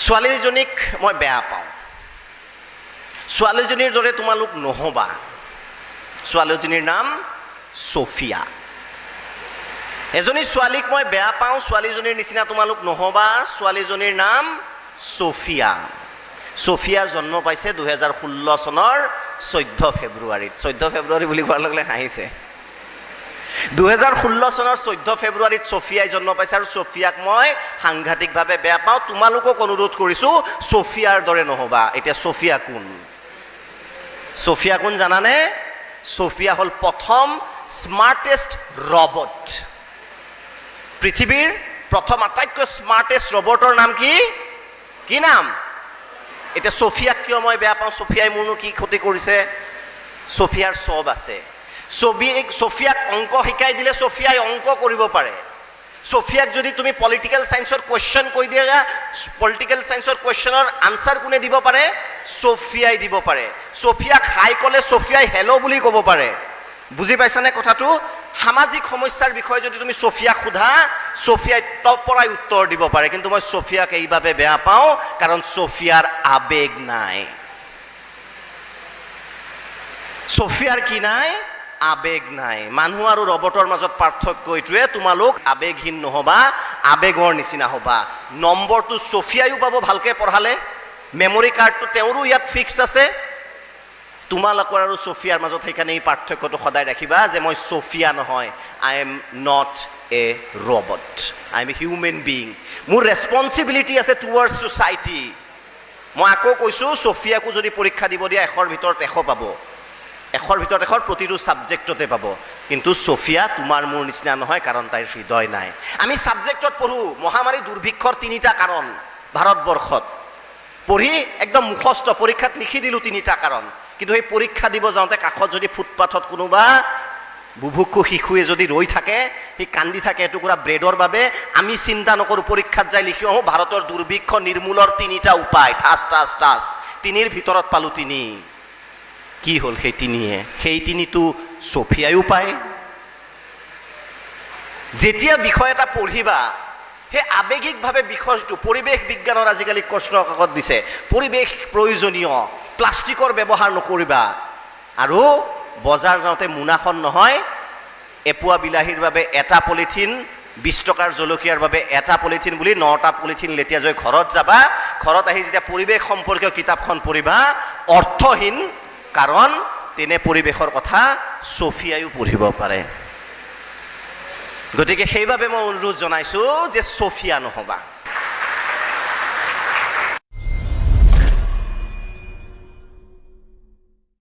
ছোৱালীজনীক মই বেয়া পাওঁ। ছোৱালীজনীৰ দৰে তোমালোক নহ'বা। ছোৱালীজনীৰ নাম ছফিয়া। এজনী ছোৱালীক মই বেয়া পাওঁ, ছোৱালীজনীৰ নিচিনা তোমালোক নহ'বা। ছোৱালীজনীৰ নাম ছফিয়া। ছফিয়া জন্ম পাইছে 2016 চনৰ 14 ফেব্ৰুৱাৰীত। 14 ফেব্ৰুৱাৰী বুলি কোৱাৰ লগে লগে হাঁহিছে। 2016 চনৰ 14 ফেব্ৰুৱাৰীত ছফিয়াই জন্ম পাইছে আৰু ছফিয়াক মই সাংঘাতিকভাৱে বেয়া পাওঁ। তোমালোকক অনুৰোধ কৰিছোঁ, ছফিয়াৰ দৰে নহ'বা। এতিয়া ছফিয়া কোন? ছফিয়া কোন জানানে? ছফিয়া হ'ল প্ৰথম স্মাৰ্টেষ্ট ৰবট। পৃথিৱীৰ প্ৰথম আটাইতকৈ স্মাৰ্টেষ্ট ৰবটৰ নাম কি? কি নাম? এতিয়া ছফিয়াক কিয় মই বেয়া পাওঁ? ছফিয়াই মোৰনো কি ক্ষতি কৰিছে? ছফিয়াৰ চব আছে। ছফিয়াক অংক শিকাই দিলে ছফিয়াই অংক কৰিব পাৰে। ছফিয়াক যদি তুমি পলিটিকেল চায়েন্সৰ কুৱেশ্যন কৈ দিয়া, পলিটিকেল চায়েন্সৰ কুৱেশ্যনৰ আনচাৰ কোনে দিব পাৰে? ছফিয়াই দিব পাৰে। ছফিয়াক হাই ক'লে ছফিয়াই হেল্ল' বুলি ক'ব পাৰে। বুজি পাইছানে কথাটো? সামাজিক সমস্যাৰ বিষয়ে যদি তুমি ছফিয়াক সোধা, ছফিয়াই টপৰাই উত্তৰ দিব পাৰে। কিন্তু মই ছফিয়াক এইবাবে বেয়া পাওঁ, কাৰণ ছফিয়াৰ আৱেগ নাই। ছফিয়াৰ কি নাই? আৱেগ নাই। মানুহ আৰু ৰবটৰ মাজত পাৰ্থক্য এইটোৱে। তোমালোক আৱেগহীন নহবা, আৱেগৰ নিচিনা হ'বা। নম্বৰটো ছফিয়াইও পাব ভালকে পঢ়ালে। মেমৰি কাৰ্ডটো তেওঁৰো ইয়াত ফিক্স আছে। তোমালোকৰ আৰু ছফিয়াৰ মাজত সেইকাৰণে এই পাৰ্থক্যটো সদায় ৰাখিবা যে মই ছফিয়া নহয়। I am not a robot, I am a human being. মোৰ ৰেচপনচিবিলিটি আছে টুৱাৰ্ডছ ছ'চাইটি। মই আকৌ কৈছোঁ, ছফিয়াকো যদি পৰীক্ষা দিব দিয়া, 100ৰ ভিতৰত 100 পাব। 100ৰ ভিতৰত 100 প্ৰতিটো ছাবজেক্টতে পাব। কিন্তু ছফিয়া তোমাৰ মোৰ নিচিনা নহয়, কাৰণ তাইৰ হৃদয় নাই। আমি ছাবজেক্টত পঢ়োঁ, মহামাৰী দুৰ্ভিক্ষৰ তিনিটা কাৰণ ভাৰতবৰ্ষত। পঢ়ি একদম মুখস্থ, পৰীক্ষাত লিখি দিলোঁ তিনিটা কাৰণ। কিন্তু সেই পৰীক্ষা দিব যাওঁতে কাষত যদি ফুটপাথত কোনোবা বুভুক্ষু শিশুৱে যদি ৰৈ থাকে, সি কান্দি থাকে এটুকুৰা ব্ৰেডৰ বাবে, আমি চিন্তা নকৰোঁ। পৰীক্ষাত যাই লিখি আহোঁ, ভাৰতৰ দুৰ্ভিক্ষ নিৰ্মূলৰ তিনিটা উপায়, ঠাচ ঠাচ ঠাচ, তিনিৰ ভিতৰত পালোঁ তিনি। কি হ'ল সেই তিনিয়ে? সেই তিনিটো ছফিয়াইও পায়। যেতিয়া বিষয় এটা পঢ়িবা, সেই আৱেগিকভাৱে বিষয়টো, পৰিৱেশ বিজ্ঞানৰ আজিকালি প্ৰশ্ন কাকত দিছে, পৰিৱেশ প্ৰয়োজনীয়, প্লাষ্টিকৰ ব্যৱহাৰ নকৰিবা। আৰু বজাৰ যাওঁতে মোনাখন নহয়, এপোৱা বিলাহীৰ বাবে এটা পলিথিন, 20 টকাৰ জলকীয়াৰ বাবে এটা পলিথিন বুলি নটা পলিথিন লেটিয়াই যাই ঘৰত যাবা। ঘৰত আহি যেতিয়া পৰিৱেশ সম্পৰ্কীয় কিতাপখন পঢ়িবা, অৰ্থহীন। কাৰণ তেনে পৰিৱেশৰ কথা ছফিয়াইও পঢ়িব পাৰে। গতিকে সেইবাবে মই অনুৰোধ জনাইছোঁ যে ছফিয়া নহ'বা।